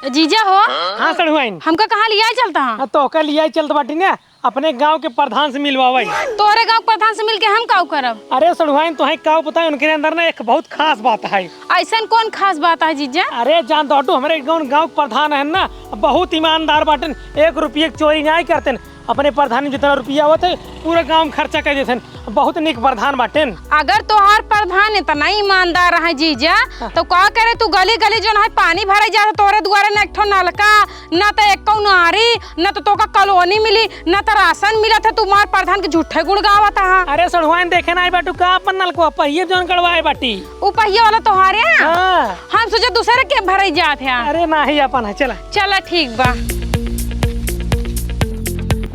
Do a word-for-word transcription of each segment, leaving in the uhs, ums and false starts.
जीजा हो। हाँ सड़ुआइन। हमका कहाँ लियाइ चलत हा? हाँ, तोहका लियाइ चलत बाटी ना, अपने गाँव के प्रधान से मिलवावइ। तोहरे गाँव के प्रधान से मिलके हम काउ करब? अरे सड़ुआइन, तोहइ काउ पता है, उनके अंदर ना एक बहुत खास बात है। अइसन कौन खास बात है जीजा? अरे जान दो, हमरे गाँव, गाँव के प्रधान है ना, बहुत ईमानदार बाटेन, एक रुपये के चोरी नाहीं करतेन। अपने प्रधान में जितना रुपया आवत है, पूरा गाँव में खर्चा कर देतेन। बहुत नीक प्रधान बाटेन। अगर तोहार प्रधान इतना ईमानदार रहे जीजा, हाँ। तो का करे तू गली गली जौन है पानी भरे जात है, तोहरे दुआरे न एक ठो नलका, न तो एक कौ नारी, न तो तोका कॉलोनी मिली, न तो राशन मिलत है, तू मार प्रधान के झूठे गुण गावत हा। अरे सड़ुआइन, देखे नाहीं बाटू का अपन नलकवा पहिए जौन गड़वाए बाटी? उ पहिए वाला तोहारे है? हाँ। हम सोचे दूसरे के भरे जात है। अरे नाहीं, अपन है, चला। चला ठीक बा।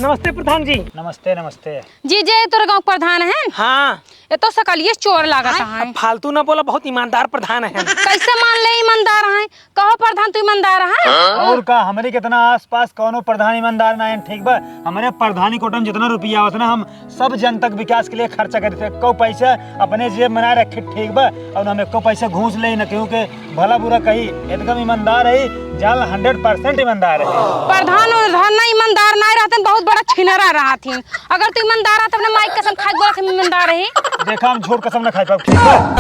नमस्ते प्रधान जी। नमस्ते, नमस्ते। जीजा, ये तोरे गाँव के प्रधान है? हाँ। ये तो सकलिए चोर लागत है। फालतू ना बोला, बहुत ईमानदार प्रधान है। कैसे मान ले ईमानदार है? कहो प्रधान, तू ईमानदार है? और का, हमरे कितना आसपास कौनो प्रधान ईमानदार ना है, ठीक बा? हमरे प्रधानी कोटा में जितना रुपया आवत ना, हम सब जन तक विकास के लिए खर्चा करी थे। कौ पैसा अपने जेब में ना रखे, ठीक बा? और हम एको पैसा घूस ले ना, क्योंकि भला बुरा कही, एकदम ईमानदार है, जान ला हंड्रेड परसेंट ईमानदार है। प्रधान उधार ना ईमानदार ना रहते, बहुत बड़ा छिनरा रहत ही। अगर तू ईमानदार रहत, अपने माई कसम खाइ के बोलत ही, ईमानदार है। देखा, हम झूठ कसम ना खाइ पाउब, ठीक बा?